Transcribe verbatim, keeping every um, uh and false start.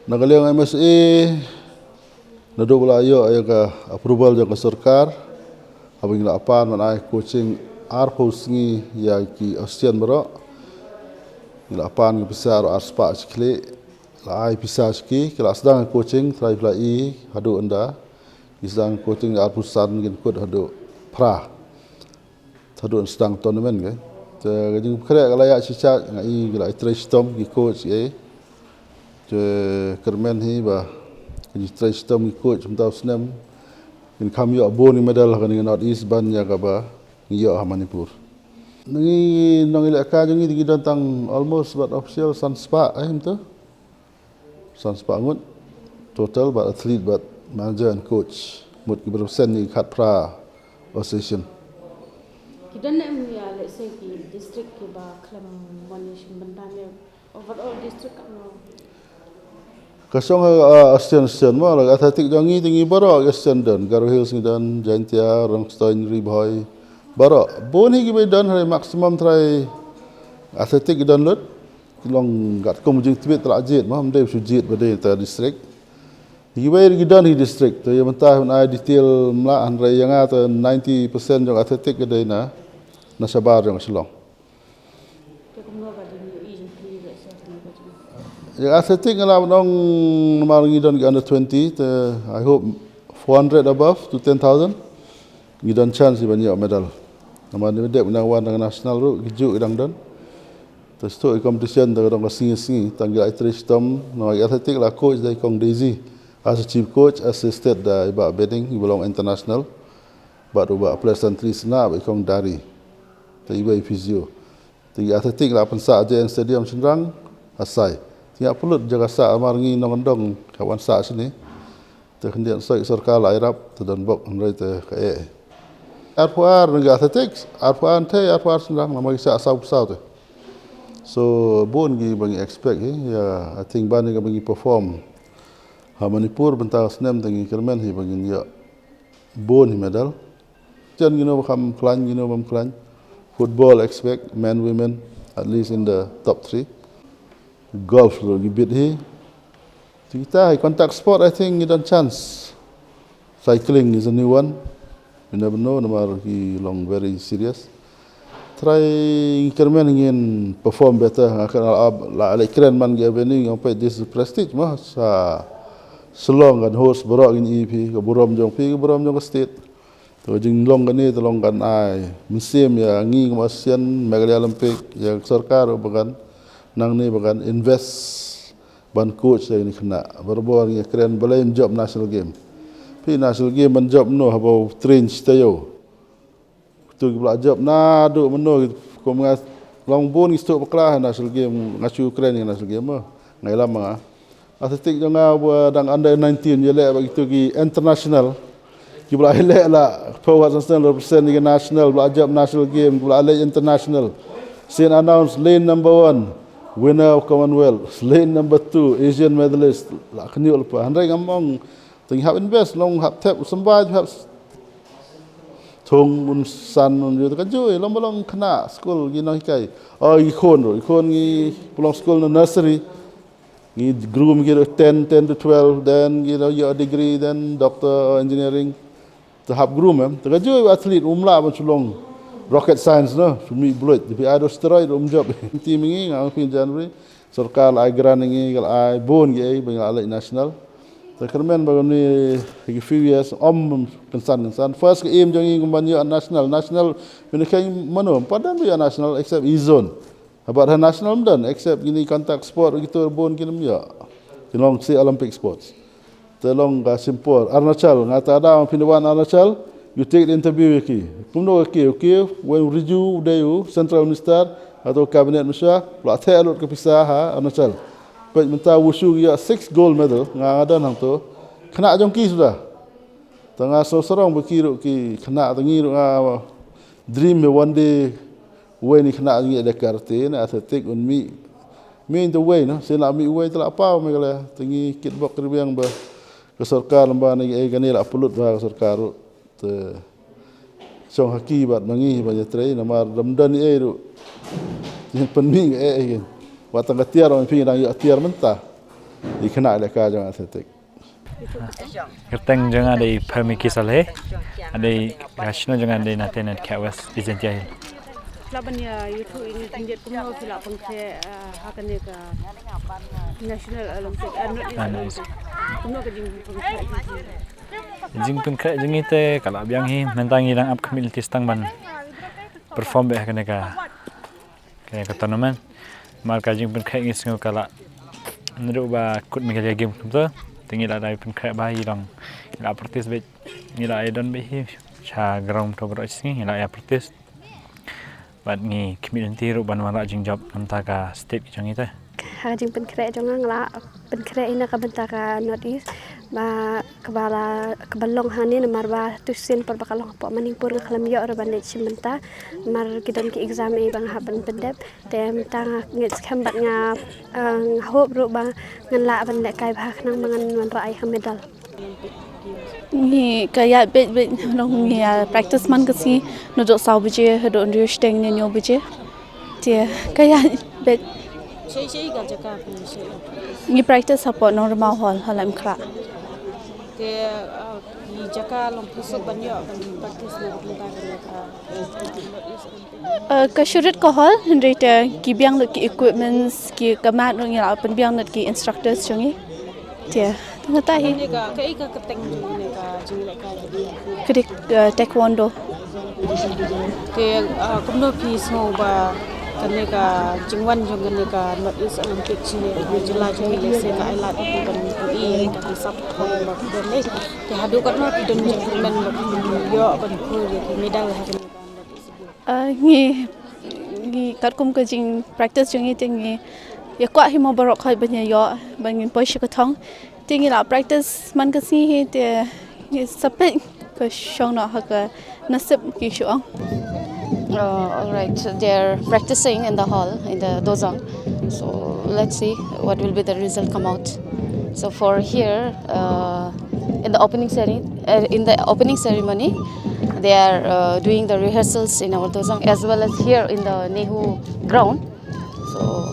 Na ka liang M S A, naduh ba la ïoh ïa ka approval jong ka sorkar, haba ngi la pan ban ai coaching arphew sngi ïa ki Australian baroh. Ngi la pan ka pisa ruh ar spah shi khlieh, la ai pisa sha ki, ki la sdang coaching, trai pla i, haduh ynda. Ngi sdang coaching arphew san, ngin kut haduh Phra. Haduh sdang tournament ke. Te ka jingpynkhreh ka la ïa shisha, nga i ki la i trei shitom ki coach eh. Te kyrmen hi ba ka jingtrei shitom ki coach mynta u snem, ngin kham ïoh bun ki medal ha kane ka North East ban ïa kaba ngi ïoh ha Manipur. Ngi nongïalehkai jong ngi, ngi don tang almost bad official san spah, eh, mynta. San spah ngut total, bad athlete, bad manager and coach. Mut ki represent ïa ki khatphra association. Ki don ne em ïa, let's say, ki district kiba khlem mon ïa shim bynta ne, overall district katno? Ka shong ha, ah, association, association mo, la athletic jong ngi te ngi baroh association don, Garo Hills ngi don, Jaintia, Rongstoi, Ri Bhoi, baroh. Bun hi kiba don, hynrei maximum trai athletic ki don lut. Long katkum jingtbit, la jied mo, ym dei shu jied ba dei ta district. Kiwei ki don hi district, te ïa mynta hynrei detail ym lah, hynrei ïa nga te ninety percent jong athletic ka dei na, na shabar jong Shillong. Ïa athletic nga lah ban ong namar ngi don ki under twenty, te I hope four hundred above to ten thousand. Ngi don chance ban ïoh medal. Namar ngi dep nang wan dang national ruh, ki juh ki dang don. Te shu i competition te ka dang ka sngi sngi, tang ki la i trei shitom, namar ki athletic la coach da i kong Daisy. As a chief coach, assisted da i Bah Beding, iba long international. Bad u Bah Pleasantly Sna, bad i kong Dari. Te iba i physio. Te ki athletic la pynsah J N Stadium shynrang, asai. Te ïa pynlut jaka sah namar ngi nongkyndong ka wan sah shane. Te khyndiat soi sorkar la ïarap, te don bok hynrei te ka eh. Arphew ar na ki athletic, arphew ar te, arphew ar shynrang, namar ki sah saw saw te. So, bun kiba ngi expect hi, ïa, I think ban ïa kaba ngi perform ha Manipur bynta snem te ngi kyrmen hi ba ngin ïoh bun hi medal. Jan kino ba kham khlaiñ, kino bym khlaiñ. Football expect, men, women, at least in the top three. Golf ruh ngi bit hi. Te kita hi contact sport, I think ngi don chance. Cycling is a new one. You never know, namar ki long very serious. Trai ngi kyrmen ngin perform better, nga kren la, la, la kren man ki avenue, ngin peit this is prestige mo, sa Shillong kan host baroh ngin i phi, ka burom jong phi, ka burom jong ka state. Te ka jinglong kane te long kan ai mynsiem ïa ngi kum Asian, Meghalaya Olympic, ïa ka sorkar ba kan nangne ba kan invest ban coach ïa kine ki khynnah. Barabor ngi kren balei ym jop national game. Phi national game ban jop no haba train shi taïew. Kito kiba la jop naduh mynno, kum nga long bun ngi sdang bakla ha national game, nga shu kren ïa national game mo. Nga ïalam ma nga. Athletic jong nga ba dang under nineteen, ïaleh bad kito ki international. Kiba la ïaleh la, phew hat national represent ïa ka national, ba la jop national game, ba la leh international. Sien announce lane number one, winner of Commonwealth, lane number two, Asian medalist, la khynñiuh lypa. Hynrei ngam ong, te ngi hap invest, long hap thep, u symbai hap thung un san un ïoh, te ka juh, long ba long khynnah skul ki nonghikai. Oh, ki khun ruh, ki khun ngi pynlong skul na nursery. Ngi groom ki ruh ten, ten to twelve, then ki ruh ïoh degree, then doctor engineering. Te hap groom em. Te ka juh athlete um lah ban shu long rocket science no, shu mih blood. Te phi ai da steroid um jop. Team ngi nga phi January. Sorkar la ai grant ngi, ka la ai bun ki ei ba ngi la leit national. Te kyrmen ba ngi ki few years ym kynsan kynsan. First ka aim jong ngi kum ban ïoh national, national. Phi ne kheiñ mano, ym pat don ba ïoh national except East Zone. Bad ha national ym don, except kine contact sport, kito bun kin ym ïoh. Kin long sha Olympic sports. Te long ka shim por. Arunachal, nga ta da phi ne wan Arunachal, you take the interview ïa ki. Kumno ka kiew, kiew, wen u Rijiju u dei u Central Minister, hato cabinet minister, la theh lut ka pisa ha Arunachal. Peit mynta wushu ïa six gold medal, nga nga don hangto. Khynnah jong ki suda. Te nga sngewsarong ba ki ruh ki khynnah, te ngi ruh nga dream me one day, uwei na ki khynnah ngi ïa karate ne athletic un mih. Mih te uwei na, sien la mih uwei te la paw me ka le, te ngi kitbok kitrwiang ba ka sorkar lem ba ne ei kane la pynlut ba ka sorkar ruh. Te shong ha ki bad ma ngi ba ïatrei namar dam don ei ruh. Te pynmih ei ei. Wat tang ka tiar ong phi dang ïa tiar mynta. Ïa kane ka jong athletic. Kyrteng jong nga dei Pyrmiki Saleh. Nga dei ka shnong jong nga dei na Tynat ka West Jaintia Hills. Phi la ban ïathuh ïa ngi khyndiat kumno phi la pynkhreh ha kane ka National Olympic, North East Olympic. Kumno ka jingpynkhreh? Jingpynkhreh jong ngi te ka la biang hi, mynta ngi dang ap khmih lynti tang ban perform beit ha kane ka kane ka tournament. Namar ka jingpynkhreh ngi sngew ka la, naduh ba kut Meghalaya Games kumta te ngi la dei pynkhreh bha hi, ngi la practice beit, ngi la ïa don beit hi sha ground to baroh shi sngi ngi la ïa practice. Bad ngi khmih lynti ruh ban wanrah jingjop na bynta ka state jong ngi te. Ha ka jingpynkhreh jong nga, nga la pynkhreh hi na ka bynta ka North East ba kaba la, kaba long hangne, namar ba tu sien por ba ka long hapoh Manipur nga khlem ïoh ruh ban leit shim bynta namar ki don ki exam ei ba nga hap ban pyndep. Te mynta nga ngeit skhem bad nga, nga hope ruh ba ngan lah ban lehkai bha khnang ba ngan wanrah ïa ka medal. Ngi ka ïaid beit beit, ngi ïa practice man ka sngi naduh saw baje haduh hynriew shiteng ne hynñiew baje. Te ka ïaid beit. Ngi practice hapoh Nongrma Hall ha Laitumkhrah. Te ki jaka long phi suk ban ïoh ban practice na ka bynta kane ka Ka shu rit ka hall, hynrei te ki biang lut ki equipments, ki ka mat ruh ngi la pynbiang lut ki instructors jong ngi. Te tang kata hi. Kane ka, kaei ka kyrteng jong kane ka jinglehkai? Ka dei taekwondo. Te kumno phi sngew ba kane ka jingwan jong kane ka North East Olympic jong ngi, ka jylla jong ngi lehse ka ai lad ïa phi ban ïoh ïa ka pisa pynthong ba phi don lei? Te haduh katno phi don jingkyrmen ba phi ïoh ban phur ïa ki medal ha kane ka North East? Ngi, ngi katkum ka jing practice jong ngi te ngi ïa kwah hi mo baroh khoit ban ïa ïoh ban ngin poi sha ka thong. Te ngi la practice man ka sngi hi te ngi sa peit ka shong noh ha ka nasib ki shu ong. Uh, all right, so they're practicing in the hall, in the dojang. So let's see what will be the result come out. So for here, uh, in the opening ceremony, uh, in the opening ceremony, they are uh, doing the rehearsals in our dojang as well as here in the Nehu ground. So